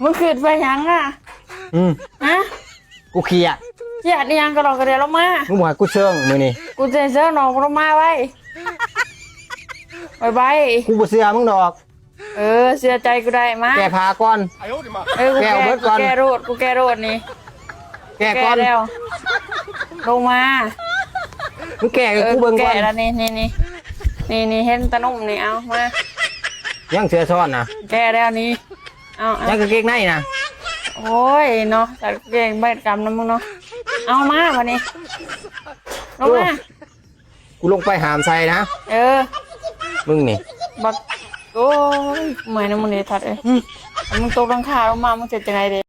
ມຶງຄຶດໄປຫຍັງນະ? ອືມ ຮະ? ກູຄຽດ. ຄຽດອີ່ຫຍັງ? ກະດອກກະເດຍລົງມາ. ມຶງບໍ່ໃຫ້ກູເຊີງມື້ນີ້. ກູຈະເຊີງ ນ້ອງບໍ່ລົງມາໄວ. ບາຍບາຍ. ກູບໍ່ເຊື່ອມຶງດອກ. ເອີ ເຊື່ອໃຈກູໄດ້. ມາ ແກ້ຜ້າກ່ອນ. ເອີ ກູແກ້ ແກ້ເບິດກ່ອນ. ກູແກ້ໂລດ ກູແກ້ໂລດນີ້. ແກ້ກ່ອນ. ແກ້ແລ້ວ. ລົງມາ. ມຶງແກ້ໃຫ້ ເອີ ກູເບິ່ງກ່ອນ. ແກ້ແລ້ວນີ້ ນີ້ ນີ້ ນີ້ ນີ້ ເຫັນຕາໜຸ່ມນີ້. ເອົາມາ. ຍັງເສື້ອຊ້ອນນະ. ແກ້ແລ້ວນີ້. ເອົາ ເອົາ ຍັງກາງເກງໃນນະ. ໂອ້ຍເນາະ ໃສ່ກາງເກງໃບດຳນຳມຶງເນາະ. ເອົາມາບາດນີ້. ລົງມາ. ໂອ້ ກູລົງໄປຫາມໃສ່ນະ. ເອີ ມຶງນີ້ ບັກ ໂອ້ຍ ເມື່ອຍນຳມຶງເດ້ທັດເອີຍ. ອືມ ມັນຕົກຫຼັງຄາລົງມາ ມຶງເຮັດຈັ່ງໃດເດ້?